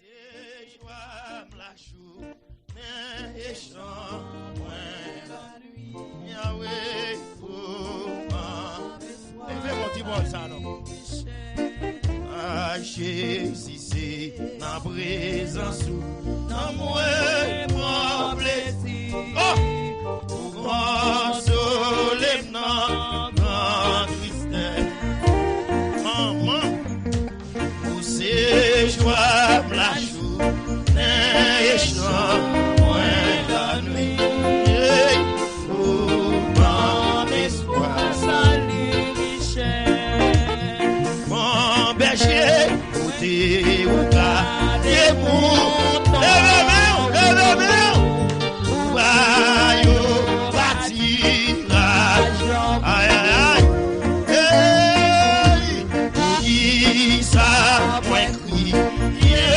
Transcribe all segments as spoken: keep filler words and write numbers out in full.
Se jwa m lajounen e chan mwen lannuit. Yahweh, ou ban m espwa. Leve yon ti bòn sa non. A Jezi, se nan prezans ou, nan mwen pran plezi. Oh! Ou konsole m nan gran tristès. Manman, ou se jwa m lajounen e chan mwen lannuit. Hey! Ou ban m espwa. Sali Michel. Bon bèje, kote ou gade mouton. Leve men w, leve men w. Ou ba yo patiraj. Ay, ay, ay. Hey! Poukisa mwen kriye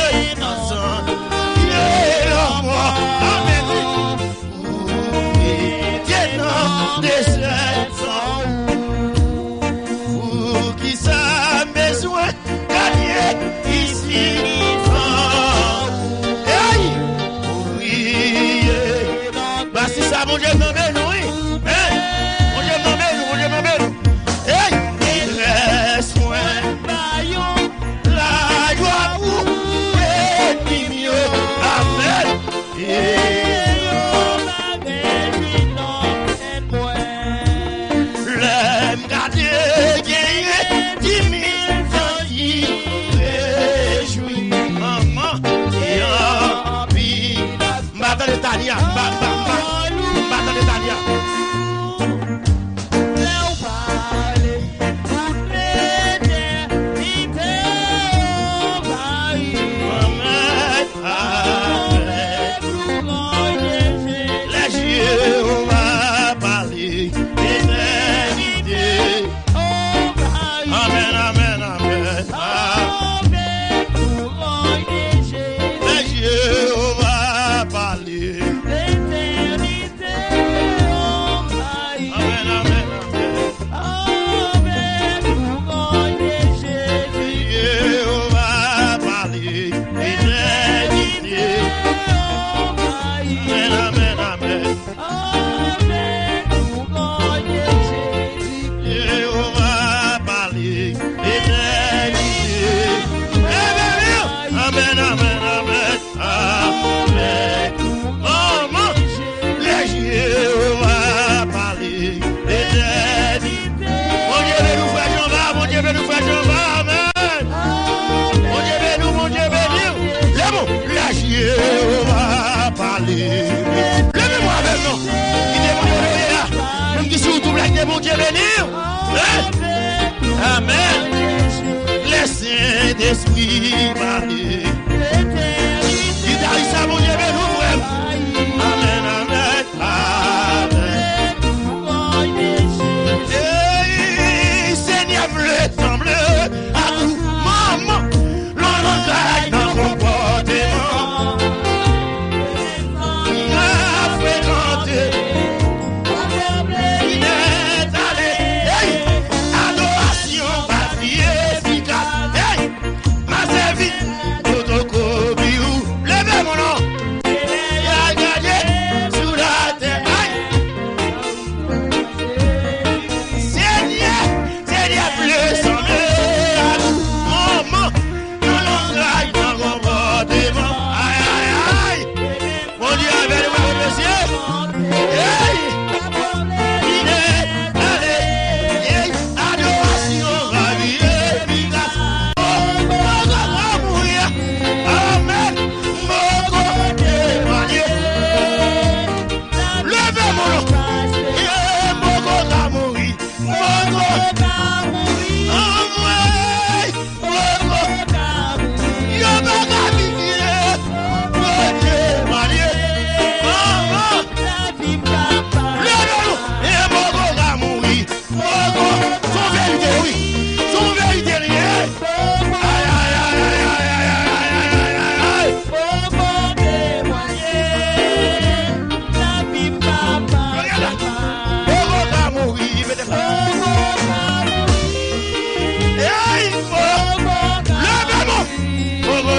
nan zanye lanmò? Amèn, wi. Ou rete nan dezè san ou. Poukisa m bezwen gade isi san ou? Hey! Ou kriye. Basi sa, Bondye m nan men nou, wi. Hein? Bondye m nan men nou, Bondye m nan men nou. Hey! Detrès mwen ba yon lajwa pou ènmi m yo. Amèn. E yo pa rejwi nan pèn mwen. Lè m gade genyen dis mil zanj ki rejwi. Manman, e anpil. M pa tande Tania, m pa, m pa, m pa, m pa tande Tania. Lè w pale, tout letènite anvayi. Amèn. Avèk louanj de Jezi. Lè Jewova pale, letènite anvayi. Amèn, amèn, amèn. Avèk louanj de Jezi. Lè Jewova pale, letènite anvayi. Amèn, amèn, amèn. Avèk louanj de Jezi. Jewova pale, letènite anvayi. Amèn, amèn, amèn. Avèk louanj de Jezi. Jewova pale, letènite. Amèn, amèn, amèn, amèn. Amèn. Manman, lè Jewova pale, letènite. Bondye beni w, frè Janba, Bondye beni w, frè Janba, amèn. Bondye beni w, Bondye beni w. Leve w, lè Jewova pale. Leve w avè m non. Kite Bondye beni w la. Menm ki sou YouTube la, kite Bondye beni w. Hein? Amèn. Lè Sentespri pale. Gitaris sa, Bondye beni w, frè m. Amèn, amèn, amèn. Ey, Senyè, m vle sanble ak ou, manman. Nan langaj, nan konpòteman. N ap frekante. Nèt ale. Ey, adorasyon pa pi efikas. Ey, m a sèvi.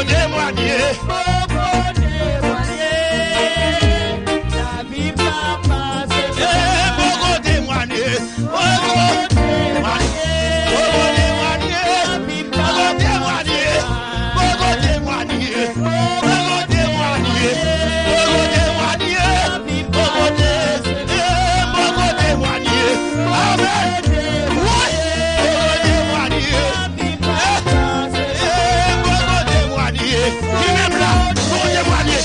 Temwanye. Poko temwanye. Lavi pa pase. Eh, poko temwanye. Poko temwanye. Poko temwanye. Poko temwanye. Poko temwanye. Poko temwanye. Poko temwanye. Poko te-, eh, poko temwanye. Amen. Wi. Poko temwanye. Eh, eh, poko temwanye. Li menm la, poko temwanye.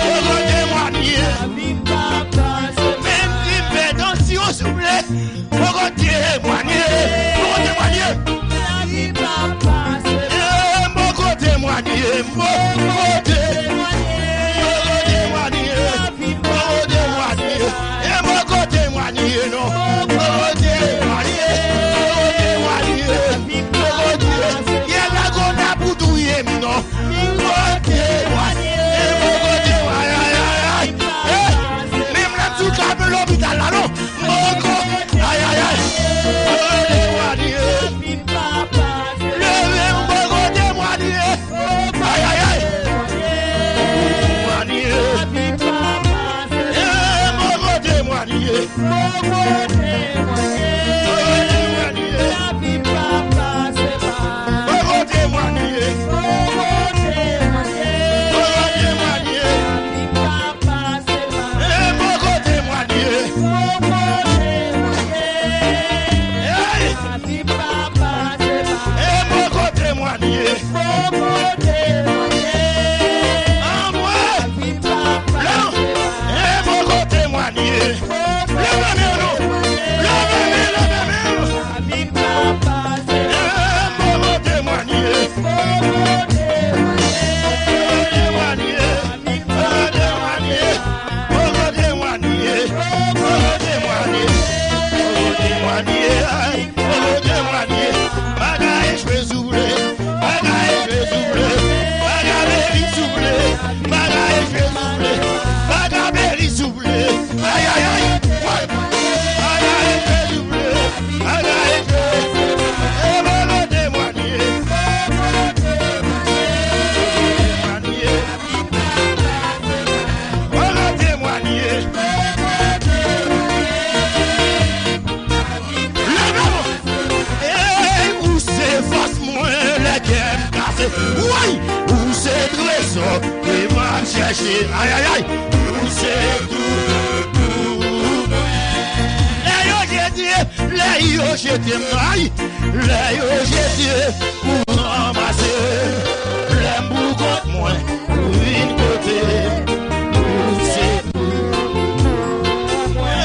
Poko temwanye. Menm si m fè tansyon souple, poko temwanye. Poko temwanye. Eh, poko temwanye. Poko temwanye. Poko temwanye. Poko temwanye. E poko temwanye non. Poko temwanye. Poko temwanye. Poko temwanye. Ye lagonda pou touye m non. Poko temwanye. E poko temwanye. Ay, ay, ay, ay. Eh, menm lè m sou kape lopital la non. Poko. Ay, ay, ay. Poko temwanye. Leve m poko temwanye. Ay, ay, ay. Temwanye. Eh, poko temwanye. Poko temwanye. Poko temwanye. Poko temwanye. Poko temwanye. Eh, poko temwanye. Hey! E poko temwanye. Poko temwanye. Anmwe. Non. E poko temwanye. Leve men nou. Leve men, leve men nou. E poko temwanye. Poko temwanye. Poko temwanye. Poko temwanye. Poko temwanye. Poko temwanye. Poko temwanye. Ay. Poko temwanye. Bagay echwe souple. Bagay echwe souple. Bagay echwe souple. Bagay echwe souple. Bagay echwe souple. Ay, ay, ay. Bagay echwe souple. Bagay echwe. E poko temwanye. Temwanye. Poko temwanye. Leve w. Ey, ou se fòs mwen lè kè m kase. Woy, ou se trezò ke m ap chèche. Ay, ay, ay. Ou se tout pou mwen. Lè yo jete, lè yo jete m, ay. Lè yo jete, ou ranmase. Lè m pou kont mwen, ou vin kote m. Ou se tout pou mwen.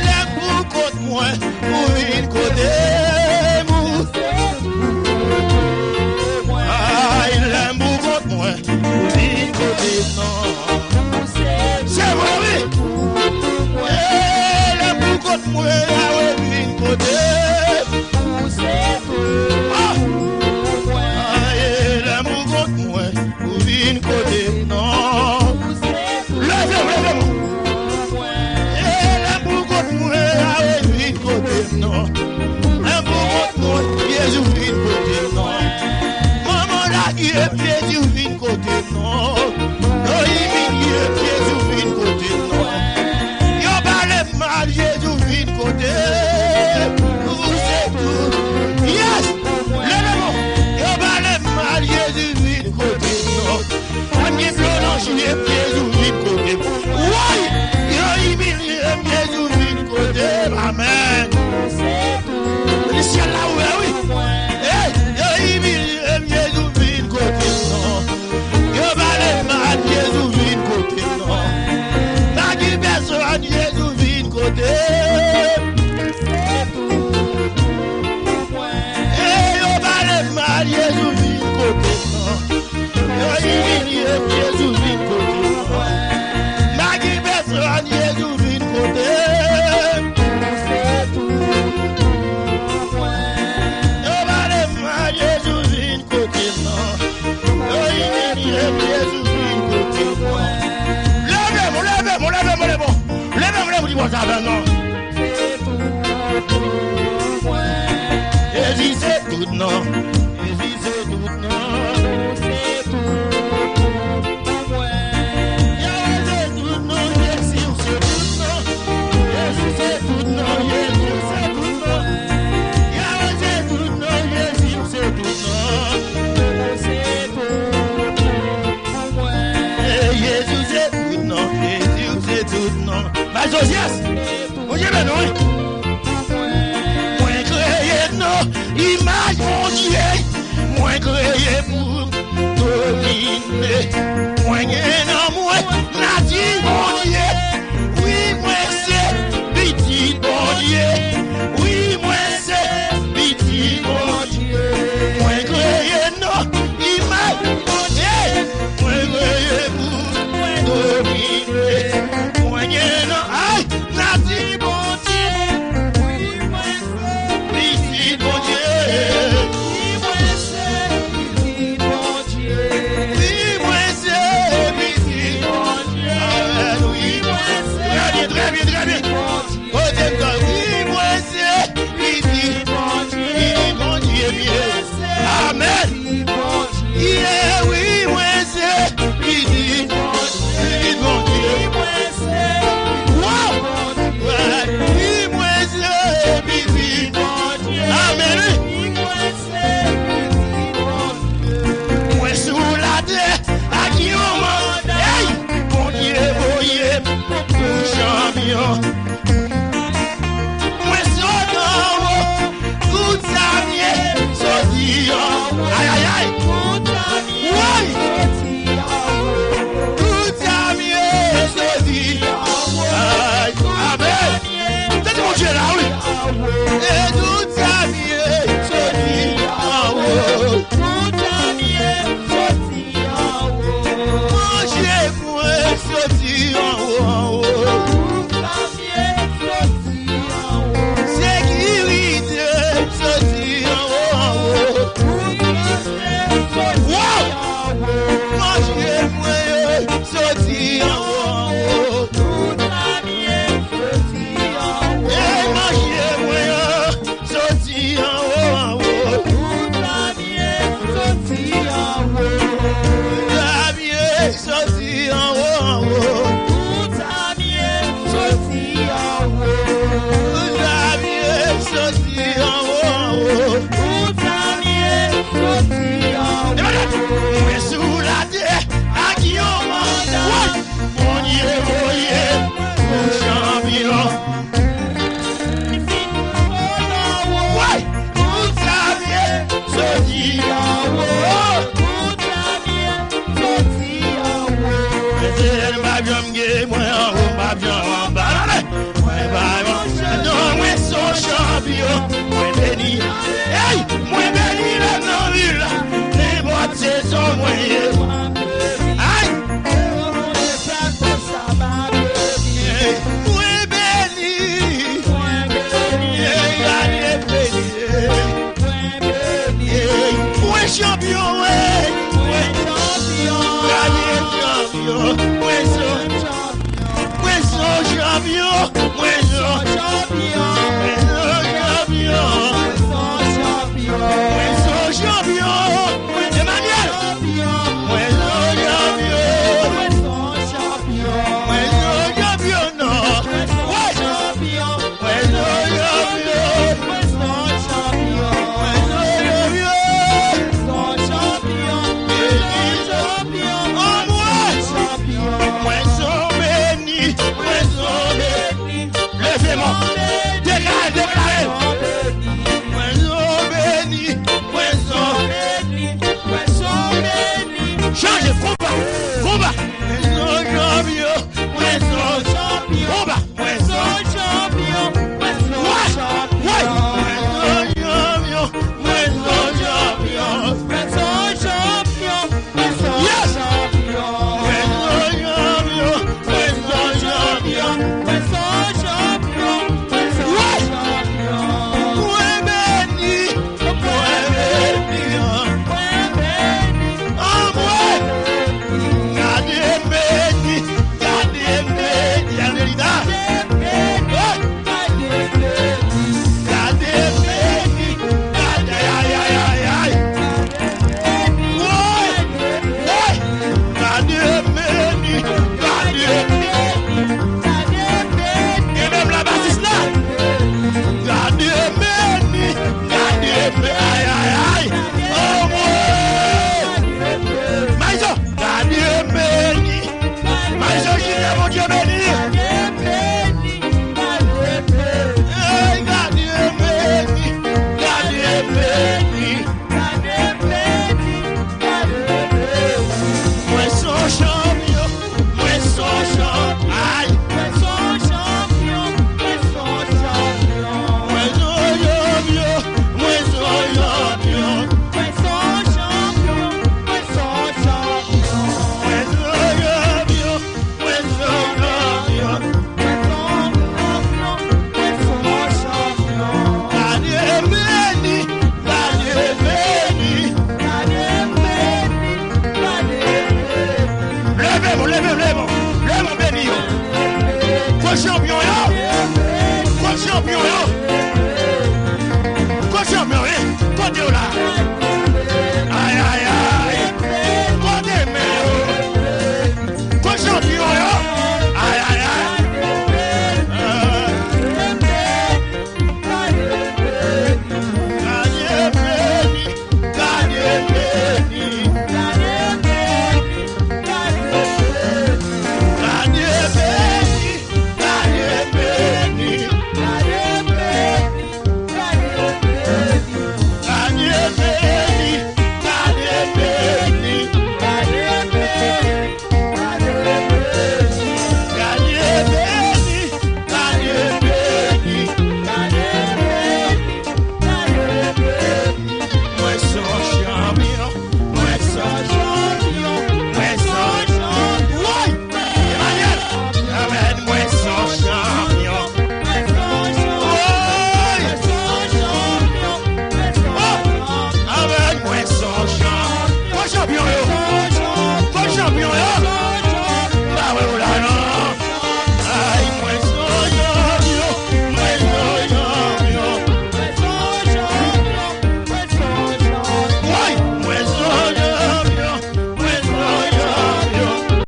Lè m pou kont mwen, ou vin kote m. Ay, lè m pou kont mwen, ou vin kote m non. Se vre, wi. E lè m pou kont mwen, a wi, vin kote m. Ou se tout pou mwen. Ay, lè m pou kont mwen, ou vin kote m non. Leve w, leve w. E lè m pou kont mwen, a wi, vin kote m non. Lè m pou kont mwen, Jezi vin kote m non. Manman lage m, Jezi vin kote m non. Yo imilye m, Jezi vin kote m non. Yo pale m mal, Jezi vin kote m. Ou se tout. Yes! Leve w. Yo pale m mal, Jezi vin kote m non. Ann gen dlo nan je m, Jezi vin kote m. Woy! Yo imilye m, Jezi vin kote m. Amèn. Syèl la ouvè, wi. Ey, yo imilye m, Jezi vin kote m non. Yo pale m mal, Jezi vin kote m non. Pa gen pèsonn, Jezi vin kote m. Ey, yo pale m mal, Jezi vin kote m non. Yo imilye m, Jezi vin kote m non. Pa gen pèsonn, Jezi vin kote m. Yo pale m mal, Jezi vin kote m non. Yo imilye m, Jezi vin kote m non. Leve w, leve w, leve w, leve w. Leve w, leve w, di bò sa avè non. Jezi se tout non. Jezi se tout non. Yes! Bondye beni w, wi. Mwen kreye nan imaj Bondye. Mwen kreye pou domine. Mwen gen nan mwen nati Bondye. Wi, mwen se pitit Bondye. Wi, mwen se pitit Bondye. Mwen kreye nan imaj Bondye. Mwen kreye pou domine. Mwen gen nan, ay, nati Bondye. Wi, mwen se pitit Bondye. Wi, mwen se pitit Bondye. Wi, mwen se pitit Bondye. Amèn, wi. Wi, mwen se pitit Bondye. Trè byen, trè byen, trè byen. Kote m tande, wi, mwen se pitit Bondye. Pitit Bondye m ye. Amèn. Yeah, wi, mwen se pitit Bondye. Pitit Bondye. Wow! Wi, mwen se pitit Bondye. Amèn, wi. Mwen sou latè ak yon manda. Hey! Bondye voye m pou chanpyon. Mwen sot anwo, tout sa m ye, soti anwo. Ay, ay, ay. Woy! Tout sa m ye, soti anwo. Ay, amèn. Tande Bondye la, wi. E tout sa m ye, soti anwo. Tout sa m ye, soti anwo. Manje mwen, soti anwo, anwo. Tout sa m ye, soti anwo. Sekirite, soti anwo, anwo. Tout sa m ye, soti anwo. Manje mwen yo, soti anwo, anwo. Tout sa m ye, soti anwo. Ey, manje mwen yo, soti anwo, anwo. Tout sa m ye, soti anwo. Tout sa m ye, soti anwo, anwo. Tout sa m ye, soti anwo. Tout sa m ye, soti anwo, anwo. Tout sa m ye, soti anwo. Mwen sou latè ak yon manda. Bondye voye m pou chanpyon. Woy! Tout sa m ye, soti anwo. Tout sa m ye, soti anwo. Etènèl, m pa janm gen mwen anwo, m pa janm anba. Tande! Mwen pa yon chanpyon, mwen se yon chanpyon. Mwen beni. Ey! Mwen beni lè m nan vil la. Nenpòt sezon mwen ye. Ay! Mwen beni. Mwen beni. Ey, gade beni. Mwen beni. Ey, mwen chanpyon, ey. Mwen chanpyon. Gade chanpyon. Mwen chanpyon. Mwen se yon chanpyon, mwen se yon chanpyon, mwen se yon chanpyon. Mwen se yon chanpyon, Emmanuel. Mwen se yon chanpyon, mwen se yon chanpyon, non. Wi. Mwen se yon chanpyon, mwen se yon chanpyon, mwen se yon chanpyon. Anmwey! Mwen se yon beni, mwen se yon beni. Leve men w. Deklare, deklare. Mwen se yon beni, mwen se yon beni, mwen se yon beni. Chanje, konba, konba. Mwen se yon chanpyon, mwen se yon chanpyon. Konba. Mwen se yon chanpyon, mwen se yon chanpyon. Mwen se yon chanpyon, mwen se yon chanpyon. Mwen se yon chanpyon, mwen se yon chanpyon. Mwen se yon chanpyon, mwen se yon chanpyon. Mwen se yon chanpyon, mwen se yon chanpyon. Mwen beni, mwen beni, mwen beni. Anmwey! Ou leve